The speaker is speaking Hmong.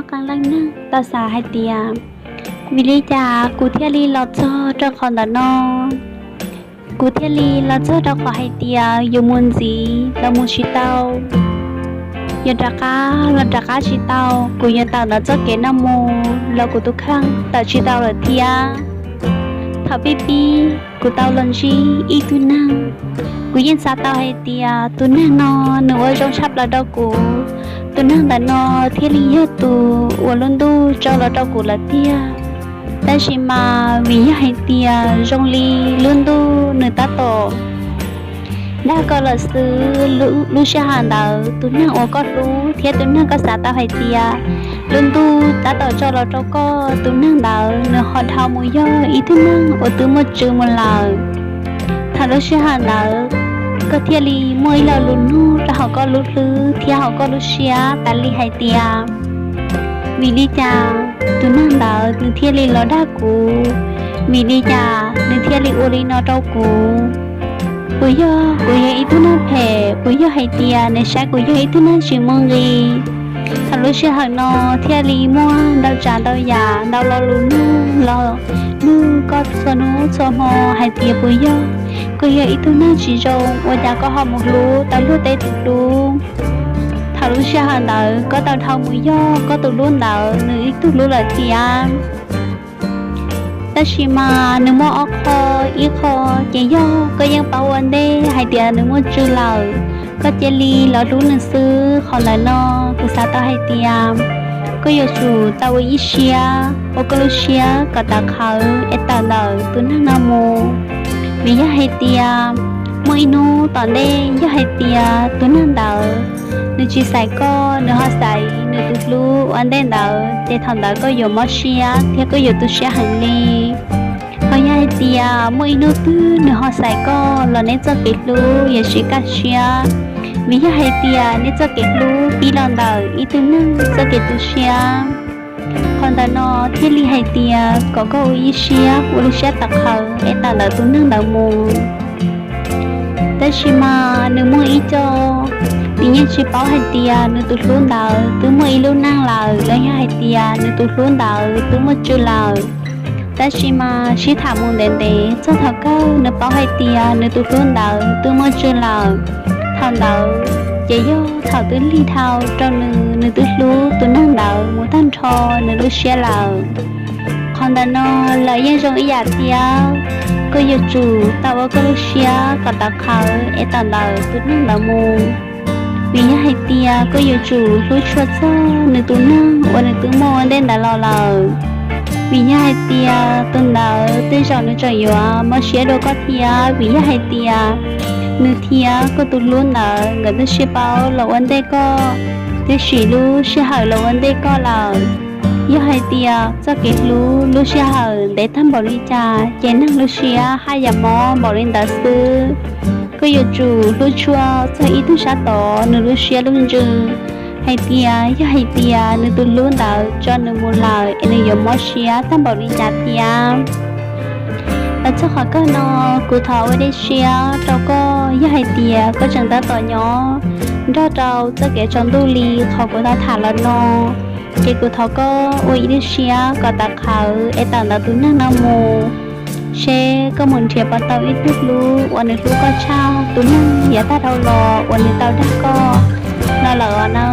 Qee leej neeg tau xav hais tias, vim li cas kuv thiaj li los txog rau qhov ntawm no? Kuv thiaj li los txog rau qhov hais tias yuav mus ntxiv los mus tsis tau, yuav rov qab los rov qab tsis tau, kuv yuav tawm ntawm txoj kev no mus los kuv tus kheej tawm tsis tau lawm thiab. Thaum pib pib kuv tau los ntsib ib tug neeg, kuv yeej xav tau hais tias tus neeg no nws ua zoo tshaj plaws rau kuv, tus neeg ntawm no thiaj li yog tus uas lub ntuj tso los rau kuv lawm tiag. Tab sis mas vim yog hais tias zoo li lub ntuj nws tab tom dag koj lawm xwb, lub sij hawm ntawd tus neeg uas koj hlub thiab tus neeg koj xav tau hais tias lub ntuj tab tom tso los rau koj, tus neeg ntawd nws ho dhau mus yog ib tug neeg uas twb muaj tswv mus lawm. Thaum lub sij hawm ntawd koj thiaj li muaj ib lo lus nug rau hauv koj lub hlwb thiab hauv koj lub siab tas li hais tias, vim li cas tus neeg ntawd nws thiaj li los dag kuv? Vim li cas nws thiaj li ua li no rau kuv? Puas yog kuv yog ib tug neeg phem? Puas yog hais tias nws saib kuv yog ib tug neeg tsis muaj nqis? Thaum lub sij hawm no thiaj li muaj ntau tsav ntau yam ntau lo lus nug los nug koj txhua hnub txhua hmo hais tias puas yog koj yog ib tug neeg tsis zoo ua cas koj ho mus hlub tau luag tej tus hlub. Thaum lub sij hawm ntawd koj tau dhau mus yog koj tus hlub ntawd nws ib tug hlub lawm thiab. Tab sis mas nws muaj ob qho, ib qho ces yog koj yeej paub ua ntej hais tias nws muaj tswv lawm, koj cia li los hlub nws xwb. Qhov ntawm no kuv xav tau hais tias koj yuav tsum tau ua ib siab ua koj lub siab kom tawv qhawv es tawm ntawm tus neeg no mus. Vim yog hais tias muaj ib hnub tom ntej yog hais tias tus neeg ntawd nws tsis xaiv koj, nws ho xaiv nws tus hlub ua ntej ntawd ces thaum ntawd koj yuav mob siab thiab koj yuav tu siab heev li. Ho yog hais tias muaj ib hnub twg nws ho xaiv koj los neb txoj kev hlub yuav sib kaj siab, vim yog hais tias neb txoj kev hlub pib los ntawm ib tug neeg txoj kev tu siab. Qhov ntawm no thiaj li hais tias kom koj ua ib siab ua lub siab tawv qhawv es tawm ntawm tus neeg ntawd mus. Tab sis mas nws muaj ib co, nws yeej tsis paub hais tias nws tus hlub ntawd twb muaj ib lub neej lawm los yog hais tias nws tus hlub ntawd twb muaj tswv lawm. Tab sis mas sib tham mus ntev ntev txog thaum kawg nws paub hais tias nws tus hlub ntawd twb muaj tswv lawm. Thaum ntawd ces yog thaum twb lig dhau rau nws, nws twb hlub tus neeg ntawd mus tag nrho nws lub siab lawm. Qhov ntawm no los yeej zoo ib yam thiab, koj yuav tsum tau ua koj lub siab kom tawv qhawv es tawm ntawm tus neeg ntawd mus. Vim yog hais tias koj yuav tsum hlub tshua txog nws tus neeg uas nws twb muaj ua ntej ntawd los lawm. Vim yog hais tias tus ntawd tej zaum nws tseem yuav mob siab dua koj thiab, vim yog hais tias nws thiab koj tus hlub ntawd nkawd twb sib paub los ua ntej koj, twb siv lub sij hawm los ua ntej koj lawm. Yog hais tias txoj kev hlub lub sij hawm ntev tag npaum li cas ces neeg lub siab haj yam mob npaum li ntawd xwb. Koj yuav tsum hlub tshua txog ib tug sab tod nws lub siab lub ntsws, hais tias yog hais tias nws tus hlub ntawd tso nws mus lawm es nws yuav mob siab tag npaum li cas thiab. Los txog qhov kawg no, kuv thov ua dej siab rau koj, yog hais tias koj tseem tab tom nyob nrog rau txoj kev tsaus ntuj li qhov kuv tau tham los no, ces kuv thov koj ua ib lub siab kom tawv qhawv es tawm ntawm tus neeg no mus, seb koj mus nrhiav puas tau ib tug hlub uas nws hlub koj tshaj tus neeg yav tag dhau los uas nws tau dag koj no lawm os na.